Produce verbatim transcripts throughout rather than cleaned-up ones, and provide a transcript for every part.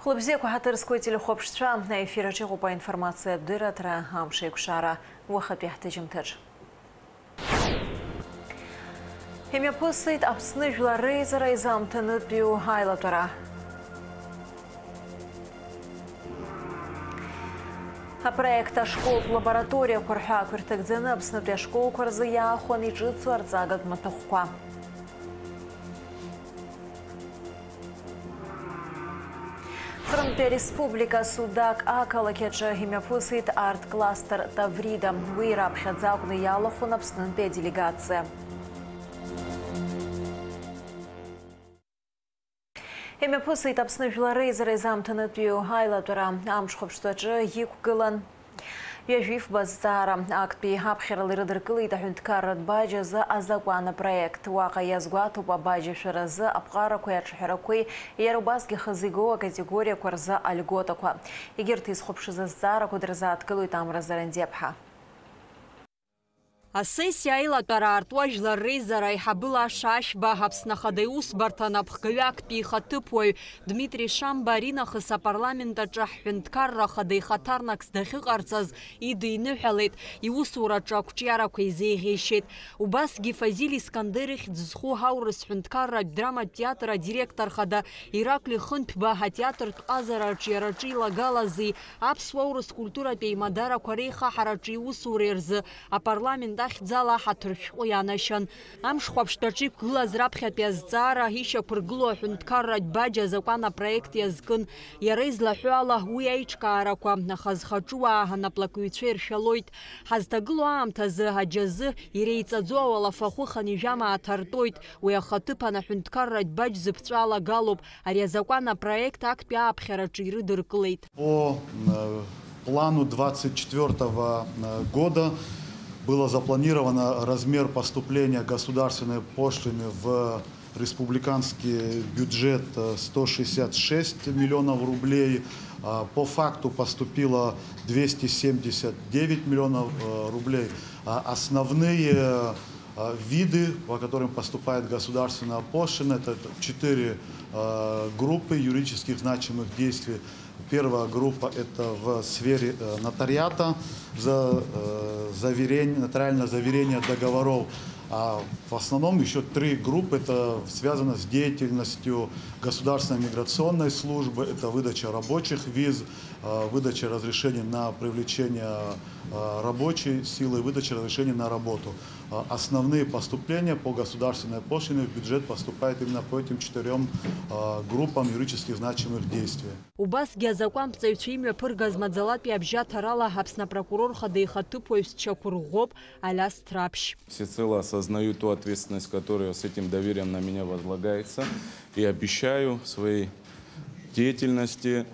Хәлыбзиақәа ҳаҭыр зқәу ателехәаԥшцәа, аефир аҿы иҟоуп аинформациатә дырраҭара «Амш еиқәшара» уахатәи ҳҭыжьымҭаҿ. Имҩаԥысит Аԥсны жәлар реизара изаамҭанытәиу аилатәара. Апроект ашколтә лабораториақәа рҳәаақәа ирҭагӡаны Аԥснытәи ашколқәа рзы иаахәаны иҿыцу арҵагатә маҭәахәқәа. Қырымтәи ареспублика Судак ақалақь аҿы имҩаԥысит арт-кластер Таврида. Уи раԥхьаӡа акәны иалахәын Аԥснынтәи аделегациа. Имҩаԥысит Аԥсны Жәлар Реизара изаамҭанытәиу аилатәара. Амҽхәаԥштәаҿы иқәгылан ҩажәи фба зҵаара. Актәи аԥхьарала ирыдыркылеит аҳәынҭқарратә баџь азы азакәан апроект. Уаҟа иазгәаҭоуп абаџь ашәаразы аԥҟарақәеи аҿҳәарақәеи, иара убасгьы хазы игоу акатегориақәа рзы альготақәа. Егьырҭ изхәаԥшыз азҵаарақәа дырзааҭгылоит Амра Зарандиаԥҳа. Асессиа аилатәара аартуа Жәлар Реизара аиҳабы Лаша Ашьба, Аԥсны Ахада Иусбарҭа анапхгаҩы актәи ихаҭыԥуаҩ Дмитри Шамба аринахыс апарламент аҿы ҳҳәынҭқарра Ахада ихаҭарнакс дахьыҟарҵаз идиныҳәалеит, иусураҿы ақәҿиарақәа изеиӷьеишьеит. Убасгьы Фазиль Искандер ихьӡ зху ҳаурыс ҳәынҭқарратә драматә театр адиректор хада Иракли Хынҭәба атеатртә ҟазараҿ иара аҿы илагалази аԥсуа-урыс культуратә еимадарақәа реихаҳараҿы иусуреи рзы апарламент ахьӡала аҳаҭыр шәҟәы ианашьан. Амшхәаԥштәаҿы иқәгылаз раԥхьатәи азҵаара ишьақәыргылоу аҳәынҭқарратә баџь азакәан апроект иазкын. Иара излаҳәо ала, уи аиҿкаарақәа ахазхаҿыуаа анаплакҩцәа иршәалоит. Ҳазҭагылоу аамҭазы аџьазы иреиҵаӡоу ауалафахәы хынҩажәа мааҭ артоит. Уи ахаҭыԥан аҳәынҭқарратә баџь зыԥҵәа алагалоуп. Ари азакәан апроект актәи ааԥхьараҿы ирыдыркылеит. По, э, плану двадцать четвёртого, э, года было запланировано размер поступления государственной пошлины в республиканский бюджет, э, сто шестьдесят шесть миллионов рублей. А, по факту поступило двести семьдесят девять миллионов, э, рублей. А, основные, э, виды, по которым поступает государственная пошлина, это четыре, э, группы юридических значимых действий. Первая группа — это в сфере, э, нотариата, за, э, заверение, нотариальное заверение договоров. А в основном ещё три группы — это связано с деятельностью Государственной миграционной службы, это выдача рабочих виз, э, выдача разрешений на привлечение, э, рабочей силы, выдача разрешений на работу. Э, основные поступления по государственной пошлине в бюджет поступают именно по этим четырём, э, группам юридических значимых действий. Убасгьы азакәанԥҵаҩцәа имҩаԥыргаз маӡалатәи абжьаҭарала Аԥсны апрокурор хада ихаҭыԥуаҩ счақәырӷәӷәоуп Алиас Ҭраԥшь. Всецело осознаю ту ответственность, которая с этим доверием на меня возлагается, и обещаю в своей деятельности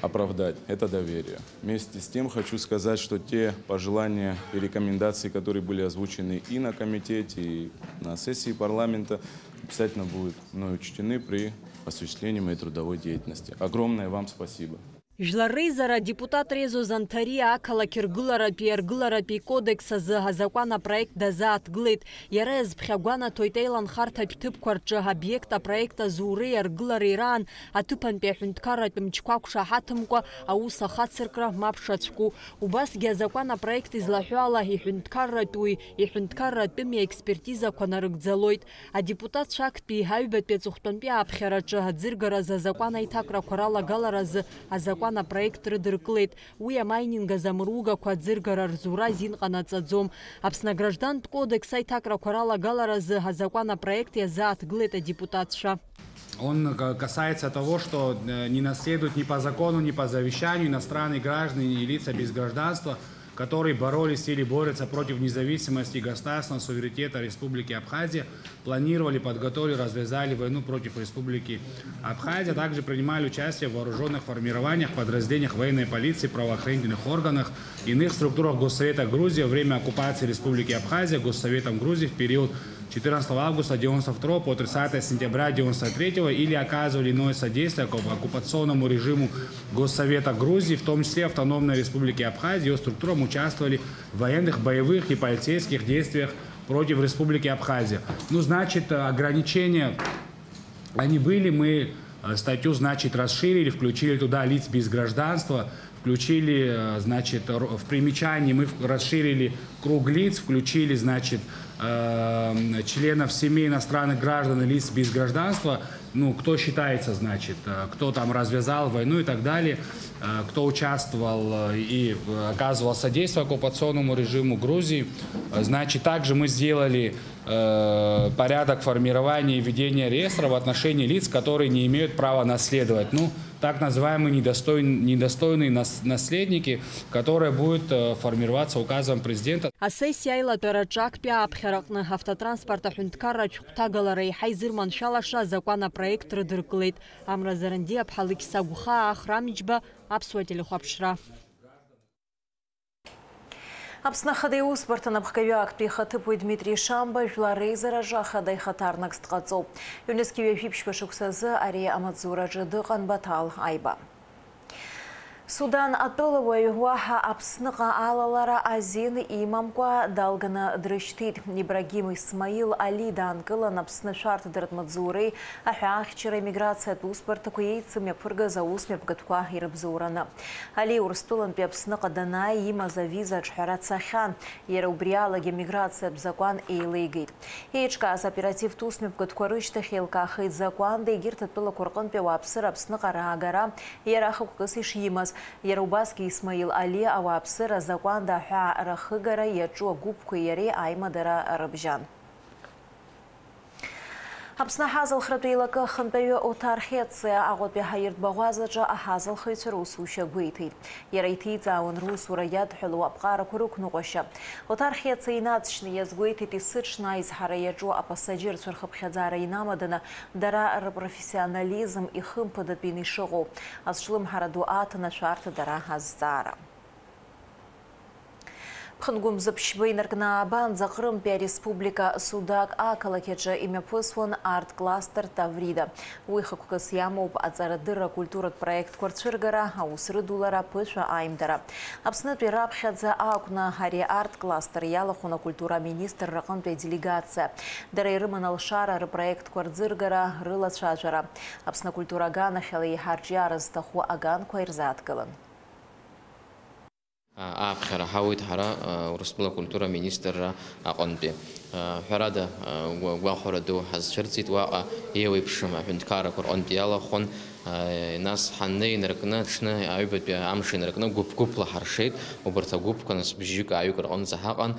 оправдать это доверие. Вместе с тем хочу сказать, что те пожелания и рекомендации, которые были озвучены и на комитете, и на сессии парламента, обязательно будут мной учтены при осуществлении моей трудовой деятельности. Огромное вам спасибо. Жәлар реизара адепутат Резо Занҭариа ақалақь ргыларатәи аргыларатәи кодекс азы азакәан апроект дазааҭгылеит. Иара иазԥхьагәанаҭоит еиланхарҭатә ҭыԥқәа рҿы обиект апроект азуреи аргылареи раан аҭыԥантәи аҳәынҭқарратә мчқәа ақәшаҳаҭымкәа аус ахацыркра мап шацәку. Убасгьы азакәан апроект излаҳәо ала, иҳәынҭқарратәуи, иҳәынҭқарратәыми аекспертизақәа нарыгӡалоит. Адепутатцәа актәи аҩбатәи аҵыхәтәантәи ааԥхьараҿы аӡыргаразы азакәан аиҭакрақәа ралагаларазы азакәан апроект рыдыркылеит. Уи амайнинг азамругақәа аӡыргара рзура азин ҟанаҵаӡом. Аԥсны аграждантә кодекс аиҭакрақәа ралагаларазы азакәан апроект иазааҭгылеит адепутатцәа. Он ка-, касается того, что, э, не наследуют ни по закону, ни по завещанию иностранные граждане и лица без гражданства, которые боролись или борются против независимости и государственного суверенитета Республики Абхазия, планировали, подготовили, развязали войну против Республики Абхазия, а также принимали участие в вооружённых формированиях, подразделениях военной полиции, правоохранительных органах, иных структурах Госсовета Грузии во время оккупации Республики Абхазия Госсоветом Грузии в период четырнадцатого августа девяносто второго по тридцатое сентября девяносто третьего или оказывали иное содействие окку-, оккупационному режиму Госсовета Грузии, в том числе Автономной Республики Абхазия, её структурам, участвовали в военных, боевых и полицейских действиях против Республики Абхазия. Ну, значит, ограничения, они были, мы, Э, статью, значит, расширили, включили туда лиц без гражданства, включили, э, значит, р-, в примечании мы в-, расширили круг лиц, включили, значит, э, членов семей иностранных граждан и лиц без гражданства, ну, кто считается, значит, э, кто там развязал войну и так далее, э, кто участвовал, э, и, э, оказывал содействие оккупационному режиму Грузии. Э, значит, также мы сделали, э, порядок формирования и ведения реестра в отношении лиц, которые не имеют права наследовать. Ну, так называемые недостойн-, недостойные нас-, наследники, которая будет, э, формироваться указом президента. Асессиа аилатәараҿы актәи ааԥхьараҟны автотранспорт аҳәынҭқарра ашәҟәҭагалара еиҳа изырманшәалаша азакәан апроект рыдыркылеит. Амра Зарандиа-ԥҳа Лықьса Гәхаа, Ахра Амиџьба, Аԥсуа телехәаԥшра. Аԥсны Ахада Иусбарҭа напхгаҩы актәи ихаҭыԥуаҩ Дмитри Шамба жәлар реизараҿы ахада ихаҭарнакс дҟаҵоуп. Ҩнызқьи ҩажәи ԥшьба шықәсазы ари амаҵзураҿы дыҟан Баҭал Аиба. Судан атәылауаҩ уаҳа Аԥсныҟа алалара азин имамкәа далганы дрышьҭит. Ибрагим Исмаил Али даанкылан Аԥсны ашәарҭадаратә маҵзуреи аҳәаахьчара имиграциатә усбарҭақәа еицымҩаԥыргаз аусмҩаԥгатәқәа ирыбзоураны. Али Урыстәылантәи Аԥсныҟа данааи имаз авиза аҿҳәара цахьан. Иара убри алагьы амиграциатә закәан еилеигеит. Еиҿкааз аоперативтә усмҩаԥгатәқәа рышьҭахь еилкаахеит закәанда егьырҭ атәылақәа рҟынтәи ауааԥсыра Аԥсныҟа раагара иара хықәкыс ишимаз. Иара убасгьы Исмаил Али ауааԥсыра закәанда аҳәаа рахыгара иаҿу агәыԥқәеи иареи аимадара рыбжьан. Аԥсны аҳазалхратә еилакы ахантәаҩы Оҭар Хьециа Аҟәатәи аҳаиртә баӷәазаҿы аҳазалхыҩцәа русушьа гәеиҭеит. Иара иҭиҵаауан русура иадҳәалоу аԥҟарақәа рықәныҟәашьа. Оҭар Хьециа инаҵшьны иазгәеиҭеит есыҽны аизҳара иаҿу апассаџьырцәа рхыԥхьаӡара инамаданы дара рпрофессионализм ихымԥадатәины ишыҟоу, азҿлымҳара ду аҭан ашәарҭадара азҵаара. Ԥхынгәымза ԥшьба инаркны аабанӡа Ҟрымтәи ареспублика Судак ақалақь аҿы имҩаԥысуан арт-кластер Таврида. Уи хықәкыс иамоуп аҵарадырра акультуратә проектқәа рцәыргара, аус рыдулара, аԥышәа аимдара. Аԥснытәи раԥхьаӡа акәны ари арт-кластер иалахәын акультура аминистрра аҟынтәи аделегациа. Дара ирыман алшара рпроектқәа рӡыргара, рылацәажәара. Аԥсны акультура аганахьала еиҳа арҿиара зҭаху аганқәа ирзааҭгылан. Ааԥхьара ҳауеит ҳара, Урыстәыла акультура аминистрра аҟынтәи. Ҳәарада, гәахәара ду ҳазцәырҵит уаҟа, еиуеиԥшым аҳәынҭқаррақәа рҟынтә иалахәын. Нас ҳаннеи инаркны, аҽны аҩбатәи амш инаркны, гәыԥ-гәыԥла ҳаршеит. Убарҭ агәыԥқәа нас бжьык-ааҩык рҟынӡа ҳаҟан.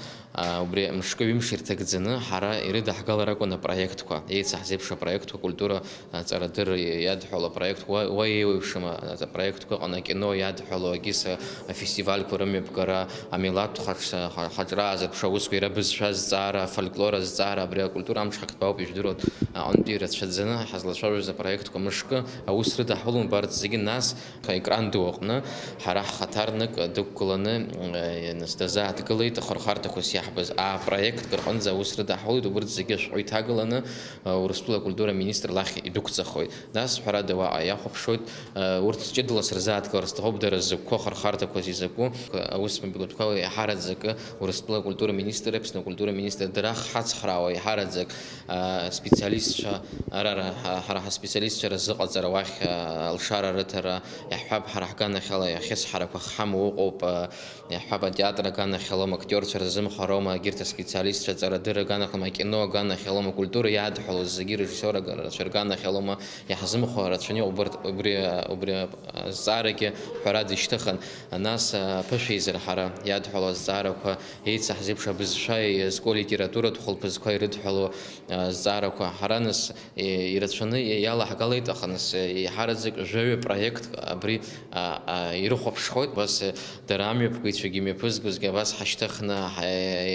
Убри мшкы-ҩымш ирҭагӡаны ҳара ирыдаҳгалар акәын апроектқәа, еицаҳзеиԥшу апроектқәа, акультура аҵарадырра иадҳәало апроектқәа, уа, уа еиуеиԥшым апроектқәа ыҟан, акино иадҳәало, егьыс афестивальқәа рымҩаԥгара, амилаҭтә хаҿ-, ха-, хаҿра аазырԥшу аусқәа, иара абызшәа азҵаара, афольклор азҵаара, абри акультура амҽхакҭа ауп, ижәдыруа, аҟынтәи ирацәаӡаны ҳазлацәажәоз апроектқәа мышкы аус рыдаҳулон убарҭ зегьы, нас аекран ду аҟны ҳара ҳхаҭарнак дықәгыланы, э, нас дазааҭгылеит, ахырхарҭақәас иаҳбаз апроектк рҟынӡа аус рыдаҳулеит, убырҭ зегьы ашәҟәы иҭагыланы, э, Урыстәыла акультура аминистр лахь идәықәҵахоит. Нас, ҳәарада, уаҟа иахәаԥшуеит, э, урҭ ҷыдала сырзааҭгылар сҭахуп, дара ззакәқәоу ахырхарҭақәас изакәу, аусмҩаԥгатәқәа иаҳараӡакы Урыстәыла акультура аминистр, Аԥсны акультура аминистр дара ҳацхраауа иаҳараӡак, э, специалистцәа, ара, ара, ҳа-, ҳара ҳаспециалистцәа рзыҟаҵара уахь, э, алшара рыҭара, иаҳҳәап, ҳара ҳганахьала ахьысҳарақәа ҳамоу ыҟоуп, э, иаҳҳәап, атеатр аганахьалома, актиорцәа рзымхароума, егьырҭ аспециалистцәа, аҵарадырра аганахьалома, акино аганахьалома, акультура иадҳәалоу зегьы, режиссиор рацәа аганахьалома, иаҳзымхо рацәаны иҟоуп. Убарҭ, убри, убри азҵаарагьы ҳәарада ишьҭыхын. Нас, э, аԥышәеизара ҳара иадҳәалоу азҵаарақәа еицаҳзеиԥш абызшәа иазку алитературатә хәылԥазқәа ирыдҳәалоу, э, азҵаарақәа ҳара нас, э, ирацәаны иалаҳгалеит, аха нас, э, еиҳараӡак жәаҩа проект абри, а, а, ирыхәаԥшхоит. Убас, э, дара амҩаԥгаҩцәагьы имҩаԥызгозгьы абас ҳашьҭыхны ҳа-,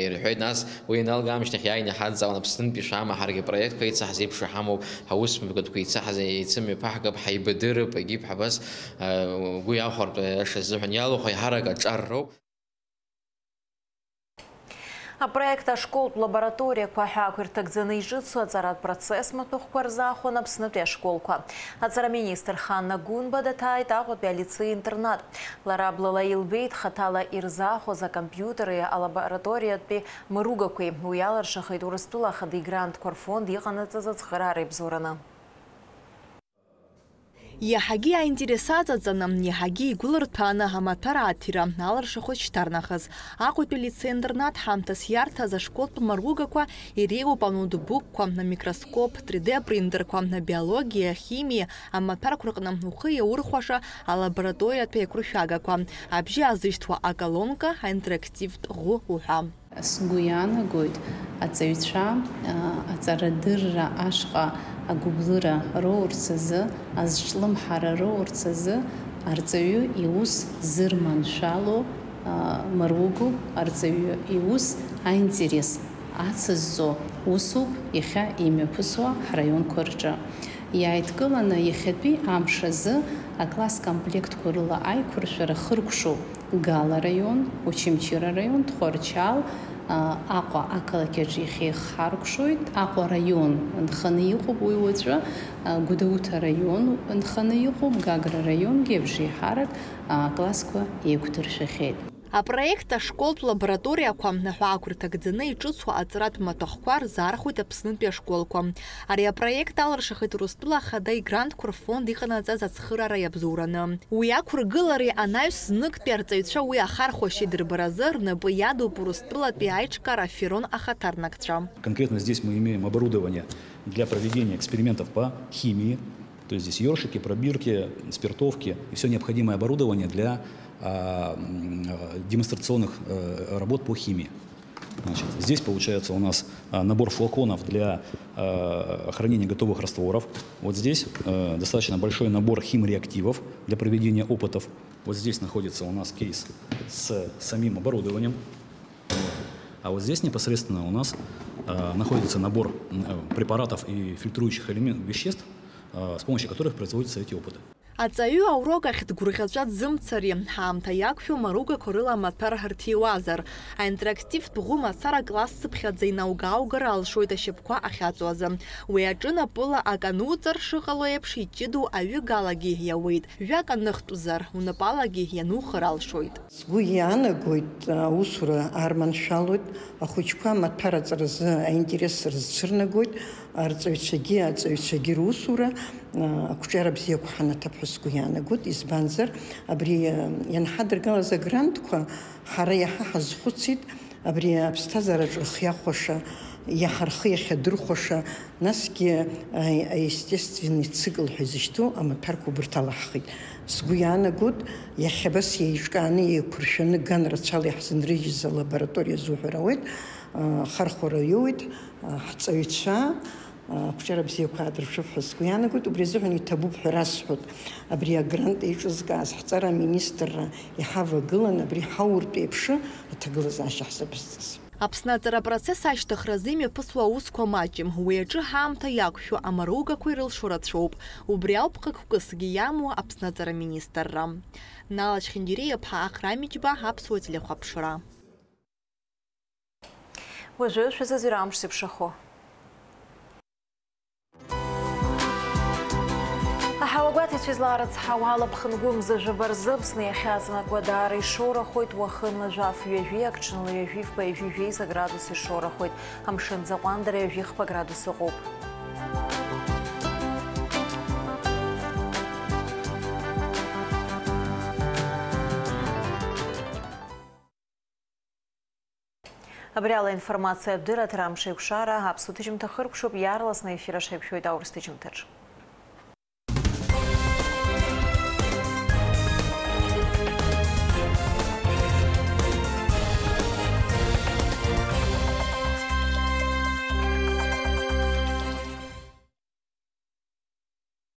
ирҳәеит. Нас уи ианалга аамышьҭахь иааины иҳадҵаауан Аԥснынтәи шәаама, ҳаргьы апроектқәа еицаҳзеиԥшу ҳамоуп, ҳаусмҩаԥгатәқәа еицаҳз-, еицымҩаԥаҳгап, ҳаибадырып, егьип ҳабас, э, угәы иахәартә, э, аиаша азыҳәан иалахәу аиҳарак аҿар роуп. Апроект ашколтә лабораториақәа ҳәа ақәирҭагӡаны иҿыцу аҵаратә процесс маҭәахәқәа рзаахәон Аԥснытәи ашколқәа. Аҵара аминистр Ханна Гәынба даҭааит Аҟәатәи алицеи-интернат. Лара блала илбеит хаҭала ирзаахәаз акомпиутери алабораториатәи мыругақәеи. Уи алыршахеит Урыстәыла Ахада игрантқәа рфонд иҟанаҵаз ацхыраара ибзоураны. Иаҳагьы иааинтересаҵаҵаны, иаҳагьы игәылырҭәааны амаҭәар ааҭира алыршахоит шьҭарнахыс. Аҟәатәи алицеи-интернат ҳамҭас иарҭаз ашколтә маругақәа иреиуоуп аноутбукқәа, амикроскоп, три Д принтерқәа, абиологиа, ахимиа, амаҭәарқәа рҟны ухы иаурхәаша алабораториатә еиқәыршәагақәа, абжьы азышьҭуа аколонка, аинтерактивтә ӷәы уҳәа. Сгәы иаанагоит, аҵаҩцәа, аа, аҵарадырра ашҟа агәыблыра роурц азы, азҿлымҳара роурц азы, арҵаҩы иус зырманшәало, аа, маругоуп, арҵаҩы иус аинтерес ацызҵо усуп иахьа имҩаԥысуа ҳраионқәа рҿы. Иааидкыланы иахьатәи амш азы акласс комплектқәа рыла аиқәыршәара хыркәшоуп Гала араион, Очамчыра араион, Тҟәарчал, а, Аҟәа ақалақь аҿы иахьеихҳаркәшоит. Аҟәа араион нханы иҟоуп уи уаҵәы, а, Гәдоуҭа араион нханы иҟоуп, Гагра араионгьы абжеиҳарак, а, аклассқәа еиқәдыршәахьеит. Апроект ашколтә лабораториақәа аҳәаақәа рҭагӡаны иҿыцу аҵаратә маҭәахәқәа рзаархәеит Аԥснытәи ашколқәа. Ари апроект алыршахеит Урыстәыла Ахада игрантқәа рфонд иҟанаҵаз ацхыраара иабзоураны. Уи ақәыргылареи анаҩс зныктәи арҵаҩцәа уи ахархәашьа идырбаразы рнапы иадуп Урыстәылатәи аиҿкаара афирон ахаҭарнакцәа. Конкретно здесь мы имеем оборудование для проведения экспериментов по химии. То есть здесь ёршики, пробирки, спиртовки и всё необходимое оборудование для, а, м, э, демонстрационных, э, работ по химии. Значит, здесь получается у нас, а, набор флаконов для, э, хранения готовых растворов. Вот здесь, э, достаточно большой набор химреактивов для проведения опытов. Вот здесь находится у нас кейс с самим оборудованием. Вот. А вот здесь непосредственно у нас, э, находится набор, м, э, препаратов и фильтрующих элемент-, веществ, э, с помощью которых производятся эти опыты. Аҵаҩы аурок ахь дгәырӷьаҵәа дзымцари, ҳаамҭа иақәшәо маругақәа рыла амаҭәар ҳарҭиуазар, аинтерактивтә ӷәы мацара классцыԥхьаӡа инауга-ааугар алшоит ашьапқәа ахьаҵоу азы. Уи аҿы напыла ак ануҵар шыҟало еиԥш, иҷыдоу аҩы галагьы иауеит, жәак аныхтәзар, унапалагьы ианухар алшоит. Сгәы иаанагоит, аусура арманшәалоит, ахәыҷқәа амаҭәар аҵаразы аинтерес рзцәырнагоит, арҵаҩцәагьы, аҵаҩцәагьы русура, а, ақәҿиара бзиақәа ҳанаҭап ҳәа сгәы иаанагоит, избанзар, абри, а, ианҳадыргалаз агрантқәа ҳара иаҳа ҳазхәыцит, абри аԥсҭазаараҿы рхы иахәаша, иаҳа рхы иахьадырхәаша, насгьы, а, аестественный цикл ҳәа изышьҭоу амаҭәарқәа убырҭ алаҳхит. Сгәы иаанагоит, иахьа абас еиҿкааны, еиқәыршәаны, ган рацәала иаҳзынрыжьыз алабораториа азуҳәар ауеит, а, ахархәара иоуеит, а, ҳҵаҩцәа, а, ақәҿиара бзиақәа аадырԥшып ҳәа сгәы иаанагоит, убри азыҳәан иҭабуп ҳәа расҳәоит. Абри агрант еиҿызкааз ҳҵара аминистрра иҳавагылан, абри ҳауртә еиԥшы аҭагылазаашьа ҳзаԥызҵаз. Аԥсны аҵара апроцесс ашьҭыхразы имҩаԥысуа аусқәа маҷым, уи аҿы ҳаамҭа иақәшәо амаругақәа ирылшо рацәоуп. Убри ауп хықәкысгьы иамоу Аԥсны аҵара аминистрра. Нала Чхиндириа-иԥҳа, Ахра Амиџьба, Аԥсуа телехәаԥшра. Уажәы шәазыӡырҩ амш зеиԥшрахо. Аҳауа гәаҭацәа излаарыцҳауа ала ԥхынгәымза жәаба рзы Аԥсны иахьаҵанакуа даара ишоурахоит, уахынла жәаф ҩажәи ак, ҽынла ҩажәи фба, ҩажәи жәеиза градус ишоурахоит, амшын ӡаҟәандара ҩажәи хԥа градус ыҟоуп. Абри ала аинформациатә дырраҭара Амшеикәшара аԥсуа ҭыжьымҭа хыркәшоуп, иаарласны аефир аҿы ҳаиқәшәоит аурыс ҭыжьымҭаҿ.